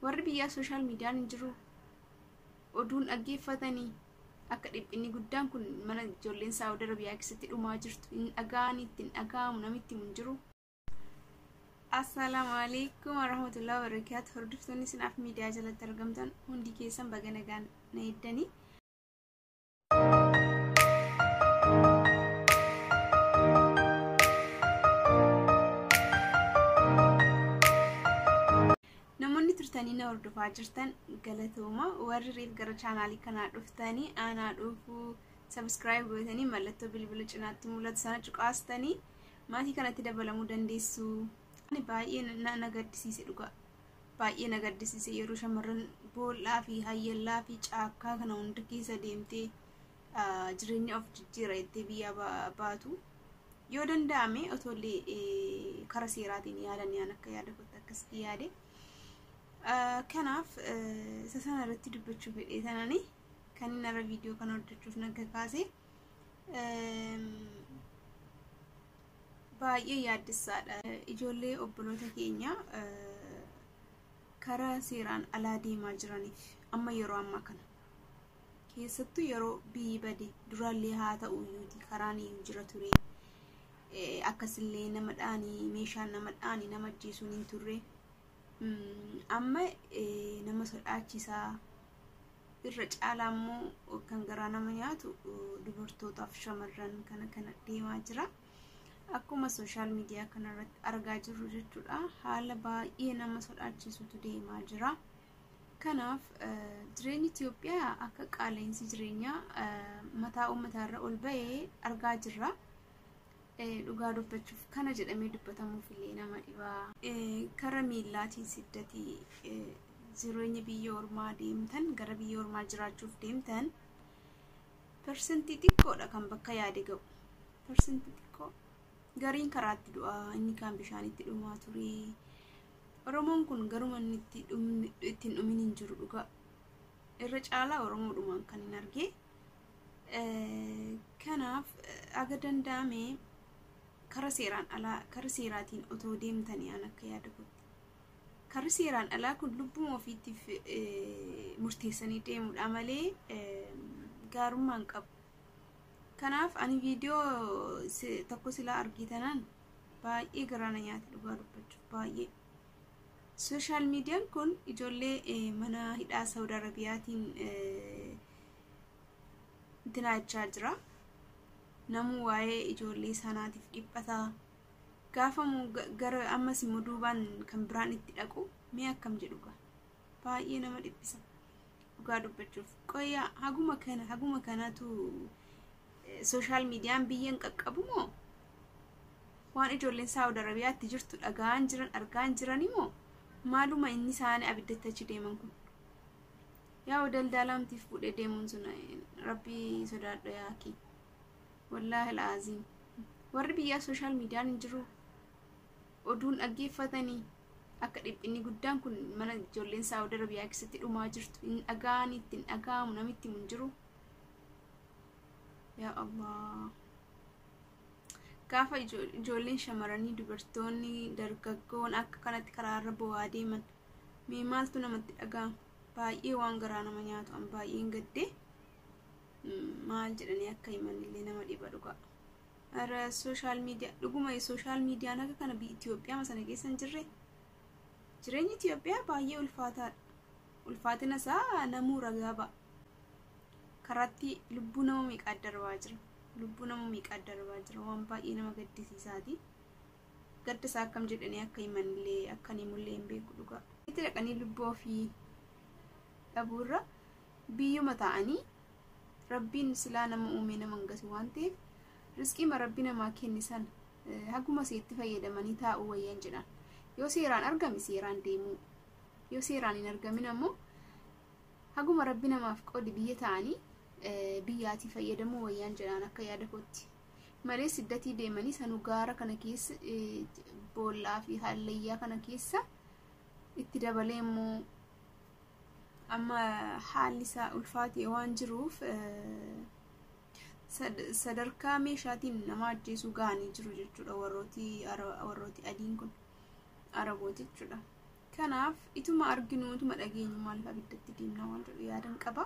Warri biyyaa social mediaan hin jiru. Oduun dhaggeeffatanii akka dhiphinni guddaan kun mana ijoolleen Saawud Arabiyaa keessatti dhumaa jirtu hin dhaga'anii, ittiin dhaga'amu namitti hin jiru. Assalaamu alaikum warahmatullahi wabarakaatu. Hordoftoonni Sinaaf Miidiyaa jalatti argamtan hundi keessan baga nagaan na eeddanii. Namoonni turtanii na hordofaa jirtan galatooma. Warri reef gara chaanaalii kanaa dhuftanii aanaa dhufuu, subscribe gootanii mallattoo bilbila cinaatti mul'atu sana cuqaastanii maatii kanatti dabalamuu dandeessu. Baay'ee na gaddisiise dhugaa. Baay'ee na gaddisiise yeroo shamarran boollaa fi hayyallaa fi caakkaa kana hunda keessa deemtee jireenya of jijjiira jettee biyya baatu. Yoo danda'ame otollee kara seeraatiin yaadan yaan akka yaada kootti akkasitti yaade. Kanaaf isa sana irratti dubbachuu fedhee sanani kan inni irra viidiyoo kana hojjechuuf na kakaase. Baay'ee yaaddessaadha. Ijoollee obboloota keenya karaa seeraan alaa deemaa jiraniif amma yeroo ammaa kana keessattuu yeroo biyyi bade, duraallee haa ta'u iyyuuti karaan iyyuu jira ture. Akkasillee nama dhaanii, meeshaan nama dhaanii nama ajjeesuun hin turre. Amma nama sodaachisaa, irra caalaa immoo kan garaa nama nyaatu dubartootaaf shamarran kana kana deemaa jira. Akkuma social media kanarratti argaa jirru jechuudha. Haala baay'ee nama sodaachisutu deemaa jira. Kanaaf jireenyi Itoophiyaa akka qaala'insi jireenyaa mataa uummataarra ol ba'ee argaa jirra. Dhugaa dubbachuuf kana jedhamee dubbatamuuf illee nama dhibaa. Kara miillaatiin siddatii jireenya biyya ormaa deemtan, gara biyya ormaa jiraachuuf deemtan, persentii xiqqoodha kan bakka yaade ga'u. Persentii xiqqoo. Gariin karaatti du'a, inni kaan bishaanitti dhumaa ture. Oromoon kun garuma inni ittiin dhumin hin jiru dhugaa. Irra caalaa Oromoodhumaan kan hin argee. Kanaaf aga danda'ame kara seeraan alaa, kara seeraatiin otoo deemtanii an akka yaada kootti. Karri seeraan alaa kun lubbuma ofiitiif murteessanii deemudha malee gaarummaa hin qabu. Kanaaf ani viidiyoo tokko silaa argitanaan baay'ee garaa na nyaate dhugaa dubbachuuf baay'ee. Social mediaan kun ijoollee mana hidhaa Saawud Arabiyaatiin dinaachaa jira. Namuu waa'ee ijoollee sanaatiif dhiphataa. Gaafa gara ammas immoo duubaan kan biraan itti dhaqu mee akkam jedhu gaa. Baay'ee nama dhiphisa. Dhugaa dubbachuuf. Qoyyaa haguma kanatu social mediaan biyya hin qaqqabu moo? Waan ijoolleen Saawud Arabiyaatti jirtu dhaga'aan jiran, argaan jiran immoo maaluma inni isaanii abiddatti achi deeman kun? Yaa daldalaamtiif fuudhee deemuun sun, rabbii sodaadhu yaaki. Wallaahi alaaziim. Warri biyyaa social mediaan hin jiru. Oduun dhaggeeffatanii akka dhiphinni guddaan kun mana ijoolleen Saawud Arabiyaa keessatti dhumaa jirtu hin dhaga'anii, ittiin dhaga'amu namitti hin jiru. Yaa Allah. Gaafa ijoolleen shamarranii, dubartoonni dargaggoon akka kanatti karaarra bo'aa deeman mee maaltu namatti dhaga'ama? Baay'ee waan garaa nama nyaatu, an baay'een gaddee, maal jedhanii akka himan illee nama dhiba dhugaa. Ara social media, dhuguma social mediaan akka kana biyya Itoophiyaa sana keessa hin jirre. Jireenyi Itoophiyaa baay'ee ulfaataadha. Ulfaatina isaa namuu ragaa ba'a. Karaatti lubbuu nama meeqaa darbaa jira. Lubbuu nama meeqaa darbaa jira. Waan baay'ee nama gaddisiisaati. Gadda isaa akkam jedhanii akka himan illee, akka himullee hin beeku dhugaa. Itti dhaqanii lubbuu ofii dhabuurra biyyuma ta'anii, rabbiin silaa nama uumee nama hin gatu waan ta'eef, riskiima rabbi namaa kenne sana haguma seetti fayyadamanii taa'uu wayyan jedhan. Yoo seeraan argame seeraan deemuu, yoo seeraan hin argamin ammoo haguma rabbi namaaf qoodi biyya ta'anii biyyaatii fayyadamuu wayyaan jedhaan akka yaada kootti. Malee siddatii deemanii sanuu gaara kana keessa, boollaa fi hallayyaa kana keessa, itti dabalee immoo amma haalli isaa ulfaatee waan jiruuf sadarkaa meeshaatiin nama ajjeesuu ga'anii jiru jechuudha, warrooti adiin kun, arabooti jechuudha. Kanaaf ituma arginu, ituma dhageenyu maaliif abiddatti deemna waan jedhu yaadan qaba.